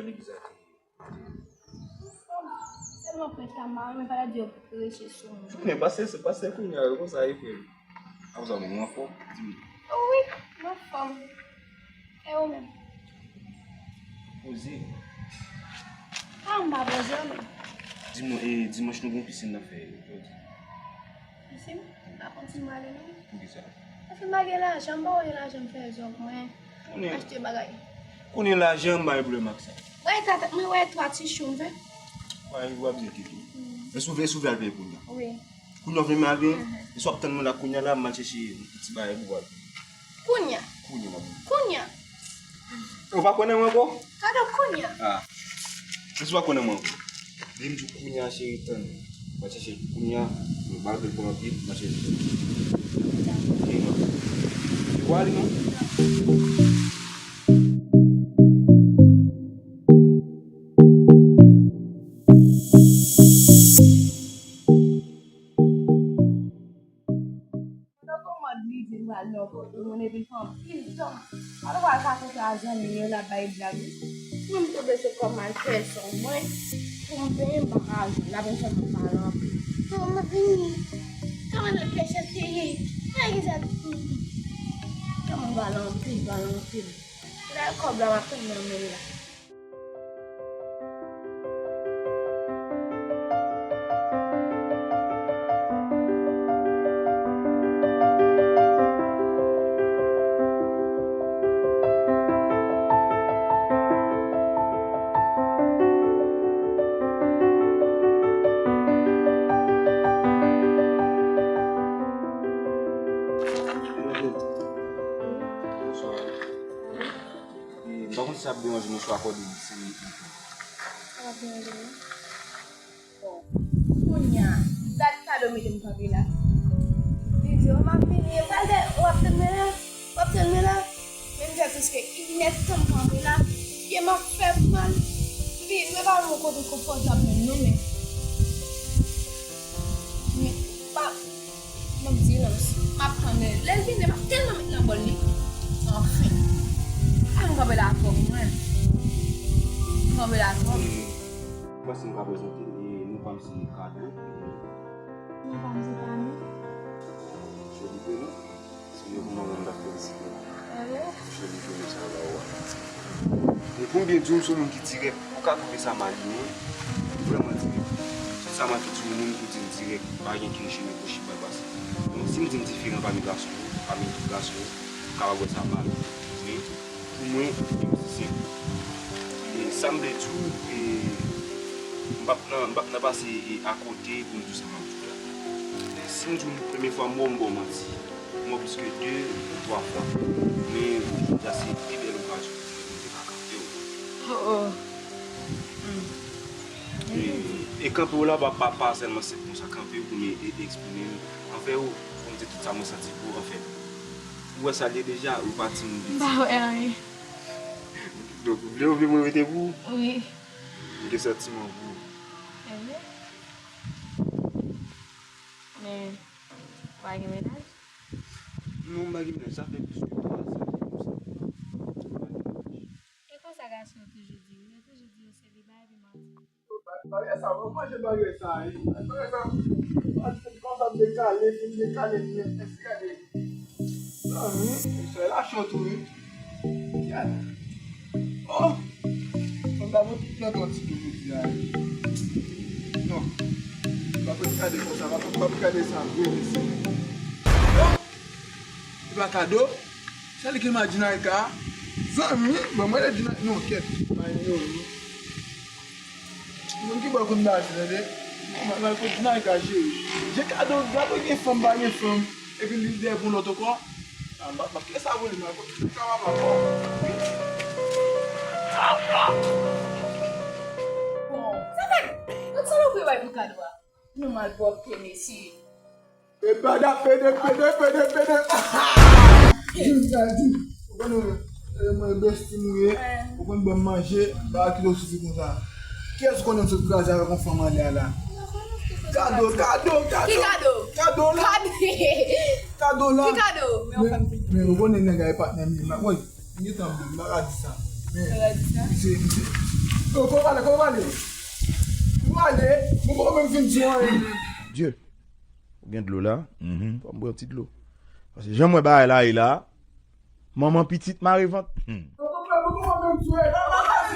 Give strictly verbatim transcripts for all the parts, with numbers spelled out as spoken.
Anfòm. Sèlman pwent la m pa renmen, pa ta di yo preche sou mwen. Men pase, pase kounye a, yo konsa ye, frè m. Apre sa, ou anfòm? Di m. Wi, m anfòm. E ou menm? Poze. A, m pa poze, non. Di m non, e, dimanch nou gen yon pisin n ap fè jodi. Pisin? M pa konn si m ale, non. Poukisa? Paske m pa gen lajan, m pa wè gen lajan m fè zòk mwen. Konnen, achte bagay. Konnen lajan, m pa gen pwoblèm ak sa. Wè, tata, mwen wè twa ti chou m fè. Wè, w ap di kiki. Mm. Men si w vle, si w vle al peye kounye a. Wi. Kounye a w vle m al peye? Mhm. E si w ap tann mwen la kounye a la, m al chèche yon ti bagay pou w al peye. Kounye a? Kounye a, m ap di. Kounye a? Ou pa konnen mwen ankò? Kado kounye a? Ah. Jezi pa konnen mwen ankò. Depi m di w kounye a, cheri, tann. Mwen chèche kounye a, mwen ba l pou l pran anpil, mwen chèche. Ok, non. Ou pa ale, non? Nan kòmand li di l pral nan kote moun epi l pran anpil tan. Alò, w al ka kote a zanmi yo, l ap bay blag wi. Mwen, m tou bezwen kòm al fè zòk mwen, pou m benyen, m pa ka jwenn. L ap fè m mal anpil. Kòman m ap vini? Kòman l ap fè chèche ye? Ay, ki sa? Kòman m pral anpil, pral anpil. Se la kòb la m ap tann nan men l la. Bonswa. E, m pa konn si sa ap deranje nou si w akòde m senk minit. Sa p ap deranje nou. Bon, kounye a, dat Kado mete m kanpe la. Li di, "O, m ap vini." E pral de, w ap tann mwen la, w ap tann mwen la. Men m fè plis ke inèdtan m kanpe la. Pye m ap fè m mal. Li, mwen pa wè yon kote konfòtab menm non, men. Men, pa, Bon, silans. M ap tann lè l vini, m ap tèlman met nan bòl li. Anfen. Ay, m kanpe la twòp, mwen. M kanpe la twòp. E, mwen si m ka prezante, e, non pa m se Kado. Non pa m se Tani. Joli prenon. Se yo pou mwen menm m t ap felisite w. Joli prenon sa la w a. E pou m byen di w, m se yon moun ki dirèk. Ou ka twouve sa mal, men vrèman dirèk. Se sa m ap di yon moun pou di l dirèk, pa gen ki chimi pou chita pase. Donk, si m di m diferan pami gason yo, pami tout gason yo, ou kapab wè sa mal. Men, pou mwen, m se senp. E sa m vle di w, e, m p ap nan, m p ap nan pase, e, akote pou m di w sa m ap di w la. Si m di w premye fwa m wè w, m ba w manti. Mwen plis ke de ou twa fwa. Men jodi a se pi bèl okazyon pou mwen te ka kanpe w. Oh, oh. Hmm. E, e kanpe w la pa, pa, pa sèlman senp konsa, kanpe w pou mwen e, eksprime m. Anfèt, ou, pou m di tout sa mwen santi pou ou, anfèt. Ou wè sa l ye deja, ou pa di m piti. M pa wè anyen. Donk, ou vle, ou vle mwen rete pou ou? Wi. M gen santiman pou ou. Ebyen. Men, ou pa gen mennaj? Non, m pa gen mennaj, sa fè plis ke twa zan ke m seliba. M pa gen mennaj. E konsa gason yo toujou di, yo toujou di yo seliba epi manti. Baryè sa, mwen manje baryè sa, wi. Baryè sa, konsa m dekale, m dekale, m dekale. Zanmi, mesye la cho tou, wi. Kèt. Oh! Mwen ta mwen tout nan ton ti dlo jodi a. Non. M pa pou gade konsa, m pa pou gade sa vre, mesye. Oh! E pa Kado. Se li ki mal Dinaika. Zanmi, ban mwen le Dinaika. Non, kèt. Pa inyore, non. Moun ki bò konn baz, tande. Mal, mal konn Dinaika, cheri. Je Kado, Kado gen fanm, pa gen fanm. Epi li dèyè pou lòt ankò. Ah, m ap, m ap kite sa pou li, m ap kite sa pou li. Bon, sa fè, tout sa nou pwe bay pou Kado a. Nou malpwòpte, mesye. E bada, pede, pede, pede, pede. Jodi a di, ou konnen, e, mwen besti m ou ye, ou konn ban m manje, pa kite w soufi konsa. Kiyès ou konnen m sot kraze avèk yon fanm anlè a la? Kado, Kado, Kado. Ki Kado? Kado la. Kado. Ki Kado? Kado la. Men, men ou konnen nèg la e patnè m ye. Woy, m gentan blo, m pa ka di sa. Men, misye, misye. Kòman w ale, kòman w ale? Ou ale, mwen poko menm fin di anyen. Dye, ou gen dlo la? Mhm. Fò m bwè yon ti dlo. Paske jan m wè bagay la ye la, manman pitit mare vant. Hmm. Mwen poko menm di anyen.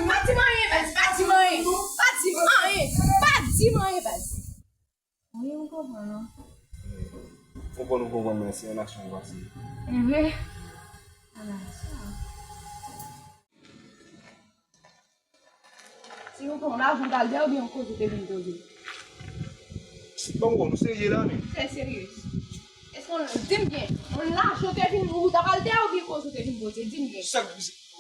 Pa di m anyen, baz, pa di m anyen. Pa di m anyen, pa di m anyen, baz. Wi, m konprann ou. Konprann ou konprann mwen, se an aksyon ou pase. Mhm. An aksyon. Si ou pran lajan ou t al dèyè oubyen yon koze ou te vin poze? Bon, bon, nou serye la, men. Trè serye. Èske w di m byen, yon lajan ou te vin, ou t al dèyè oubyen koze ou te vin poze? Di m byen. Sa,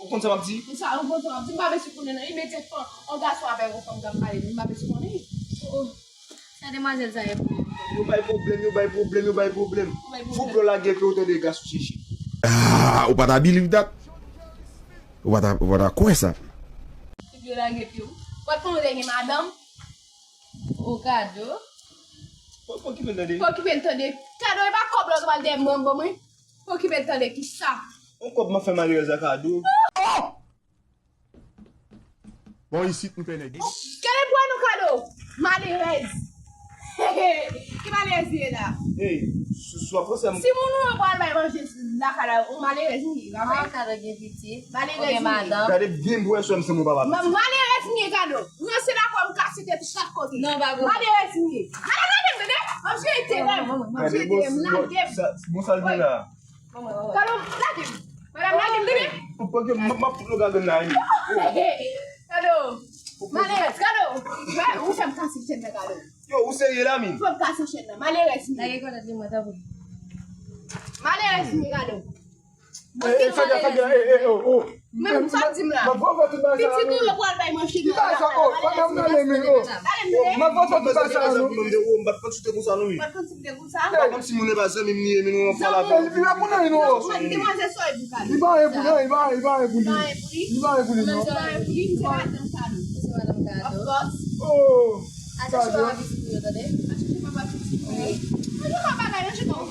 ou konn sa m ap di? Sa, ou konn sa m ap di? M pa bezwen konnen non, imedyatman, yon gason avèk yon fanm k ap pale, m pa bezwen konnen. Oh, sa demwazèl sa ye pou mwen. Yo bay pwoblèm, yo bay pwoblèm, yo bay pwoblèm. Yo bay pwoblèm. Foup yo lage pye w tande gason chichi. Ah, ou pa ta believe that? Ou pa ta, ou pa ta kwè sa? Foup yo lage pye w. Ou pa t konnen w te gen madanm? O Kado. Pa, pa okipe l tande. Pa okipe l tande. Kado, e pa kòb la ou t al dèyè m ban mwen. Pa okipe l tande kisa. Yon kòb m ap fè malerèz la Kado. Oh! Bon, isit nou fè nèg. Kèlè pwa nou Kado? Malerèz. Ki malerèz li ye la? Hey, sou, sou ap panse m. Si moun ou an pral bay manje lakay la, ou malerèz li ye, pa vre? Kado gen pitit. Malerèz li ye. Gade byen bwè sou m se mwen papa. Ma-, malerèz li ye Kado. Ranse la pou m kase tèt ou chak kote. Non, pa bon. Malerèz li ye. Malerèz li ye, tande. M ap jete menm. M ap jete menm. Lage m. Bon, sa l gen la. Kado, lage m. Madanm, lage m, tande. Ou pran ke m ap fout nou gagann la, wi. Kado. Malerèz, Kado. Ou fè m kase chèn nan, Kado. Yo, ou serye la, min? Fè m kase chèn nan. Malerèz li ye. Lage kòlèt li, mwen, tanpri. Malerèz li ye, Kado. Eh, eh, fè gafè, fè gafè, eh, eh, oh, oh. Menm sa di m la. Pitit ou yo pral bay manje nan lakay la. Malerèz li ye. Gade m, gade m. M ap fè tout bagay sa, non. M pa t konn si te konsa, non, wi. M pa t konn si te konsa. M pa konn si moun nan pa zanmi m li ye, men nou anfòm avè l. Li pa pou nan, non. Demwazèl sa e pou Kado. Li pa anyen pou li, li pa, li pa anyen pou li. Li pa anyen pou li. Li pa anyen pou li, non. Li pa anyen pou li, se madanm Kado. Of course. Oh. Al chache papa pitit ou yo, tande. Al chache papa pitit ou yo. Mwen pa bagay nan je pa. Ki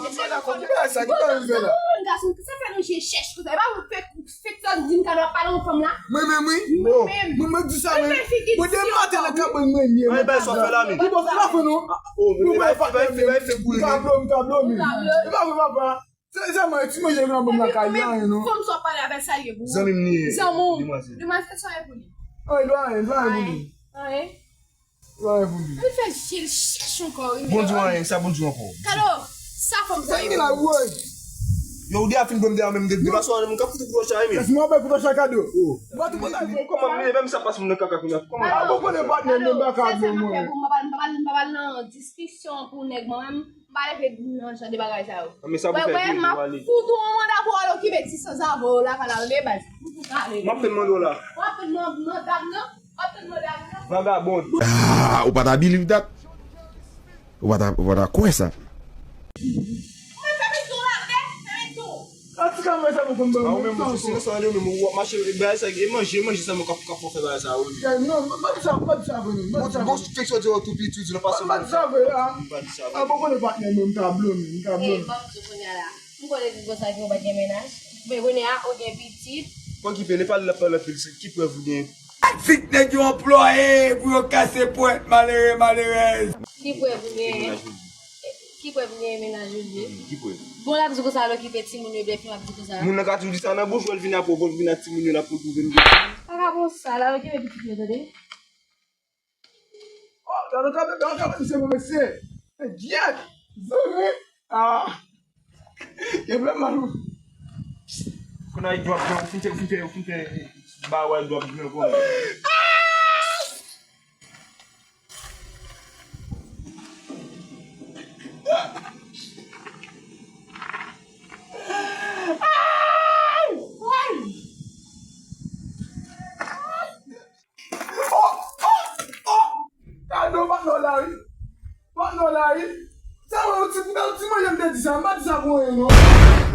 bagay sa, ki bagay sa? Gason, sa fè nou je chèch konsa. E pa ou fèk, fèk sa di m Kado ap pale yon fanm la. Mwen menm, wi. Mwen menm. Mwen, mwen di sa, men. Mwen demen maten nan kabann mwen, mwen. Mwen bay sa fè la, men. Li bon, se pa fè non. Oh, men bay fè, bay fè, bay fè boule, men. Tablo, tablo, men. E pa vre, papa. Se, se mwen, ti manje nan bon lakay, li anyen, non. Fanm sa w pale avè sa, li ye pou ou. Zanmi m li ye. Zanmi w. Demwazèl. Demwazèl sa ye pou li. Anyen, li anyen, li anyen pou li. Anyen. Li anyen pou li. Li fè je l chèch ankò, wi. Bon, di w anyen, sa bon di w ankò. Kado, sa fanm sa ye pou ou. Yo, ou deja fin pran m deja menm, de, de pa sou anyen, m ka fout ou kout wòch la, wi, men. Mwen bay kout wòch la Kado. Oh. Mwen tou mwen la. Kòman, men, menm sa pas moun nan kaka kounye a. Kòman? Ah, bon, konnen patnè m, m pa ka di mwen. M pa, m pa, m pa nan diskisyon pou nèg mwen menm. M pa leve nan jan de bagay sa yo. Ah, men sa pou fè, m ap fout ou yon manda pou w al okipe ti sanzave w la, pa la, tande, baz. M ap fè manda w la. W ap fè manda m nan. W ap fè manda m nan. Vagabond. Ah, ou pa ta believe that? Ou pa ta, ou pa ta kwè sa? Mwen fè pito la, tande, fè pito. An ti ka mwen sa mwen konn ban mwen. Ou menm, ou sou silans, tande, ou menm, w ap mache, e bagay sa, e manje, manje sa mwen k ap, k ap fè bagay sa, wi. Non, m pa di sa, m pa di sa vre, non. M pa di sa vre. Bon, bon, fèk soti, ou tou piti, ou di nan pase. M pa di sa vre, a. M pa di sa vre. A, bon, konnen patnè mwen, m ka blomi, m ka blomi. E, ban m di w kounye a la. M konnen di konsa ke ou pa t gen mennaj. Men kounye a, ou gen pitit. Pa okipe l, e pa l ap pale anpil, se ki prèv ou gen? Fik nèg yo anplwaye pou yo kase pwent, malere, malerèz. Ki prèv ou gen? Ki prèv ou gen mennaj ou ye? Ki prèv? Bon, l ap di konsa, l okipe timoun yo, bèf yo ap di konsa. Moun nan ka toujou di sa nan bouch, wè l vin apre, w vin ak timoun yo, l ap retouve m. Pa ka bon sa, l ap okipe pitit yo, tande. Oh, gade, gade, gade, gade, mesye, mesye. Gyèt, zanmi. Ah. Gen vrèman. Kounye a, drop, drop, fin fè, fin fè, fin fè, ba wè drop, drop, kounye a. Oh, oh, oh! Kado, patnè w la, wi. Patnè w la, wi. Sa mwen, yon ti, yon ti manje m te di sa, m pa di sa pou anyen, non.